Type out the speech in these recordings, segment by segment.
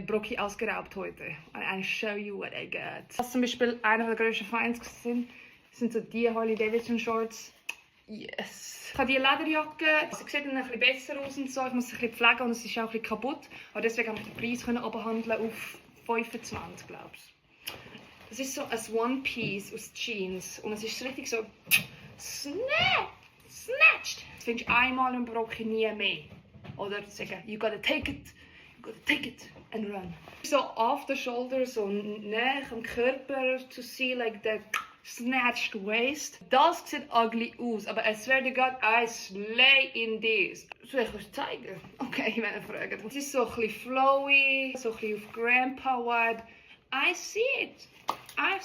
Brocki ausgeraubt heute. I show you what I got. Was zum Beispiel einer der grössten Finds sind so die Harley Davidson Shorts. Yes. Ich habe diese Lederjacke, sie sieht dann ein bisschen besser aus und so. Ich muss sie ein bisschen pflegen und es ist auch ein bisschen kaputt. Aber deswegen habe ich den Preis runterhandeln auf 25, glaube ich. Das ist so ein One-Piece aus Jeans und es ist richtig so snatched. Das findest du einmal im Brocki nie mehr. Oder sagen, you gotta take it and run. So off the shoulder, so näher am Körper to see like the snatched waist. Das sieht ugly aus, aber I swear to God, I slay in this. Soll ich euch zeigen? Okay, wenn ihr fragt. Es ist so ein bisschen flowy, so ein bisschen auf Grandpa-Wide. I see it, I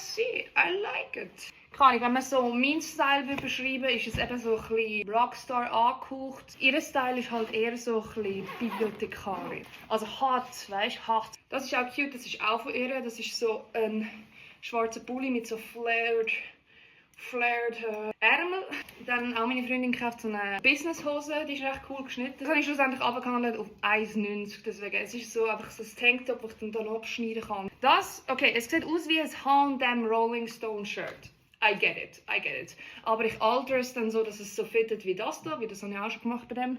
like it. Keine Ahnung, wenn man so meinen Style beschreiben will, ist es eben so ein bisschen Rockstar angehaucht. Ihr Style ist halt eher so ein bisschen Bibliothekarin. Also hart, weißt du, hart. Das ist auch cute, das ist auch von ihr. Das ist so ein schwarzer Pulli mit so flared Ärmel. Dann auch meine Freundin gekauft so eine Businesshose, die ist recht cool geschnitten. Das habe ich schlussendlich abgehandelt auf 1,90. Deswegen, es ist so einfach so ein Tanktop, das ich dann abschneiden kann. Das, okay, es sieht aus wie ein H&M Rolling Stone Shirt. I get it. Aber ich altere es dann so, dass es so fittet wie das da, wie das habe ich auch schon gemacht bei dem.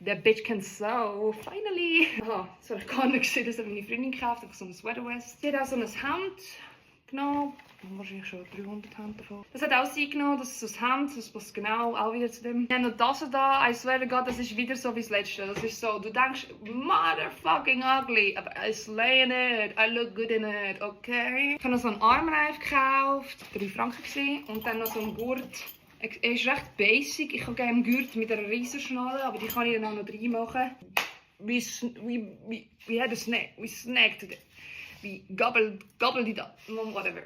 The bitch can sew, finally! Aha, das habe ich gar nicht gesehen, das hat meine Freundin gekauft, einfach so ein Sweater Vest. Sie hat auch so ein Hemd genommen, wahrscheinlich schon 300 Hemd davon. Das hat auch sie genommen, das ist so ein Hemd, das passt genau auch wieder zu dem. Wir haben noch das da, I swear to God, das ist wieder so wie das letzte. Das ist so, du denkst, motherfucking ugly, aber I slay in it, I look good in it, okay? Ich habe noch so einen Armreif gekauft, 3 Franken gewesen, und dann noch so einen Gurt. Er ist recht basic, ich habe gerne einen Gurt mit einer Riesenschnalle, aber die kann ich dann auch noch reinmachen. We had a snack, we snacked it. We gobbled it up, whatever.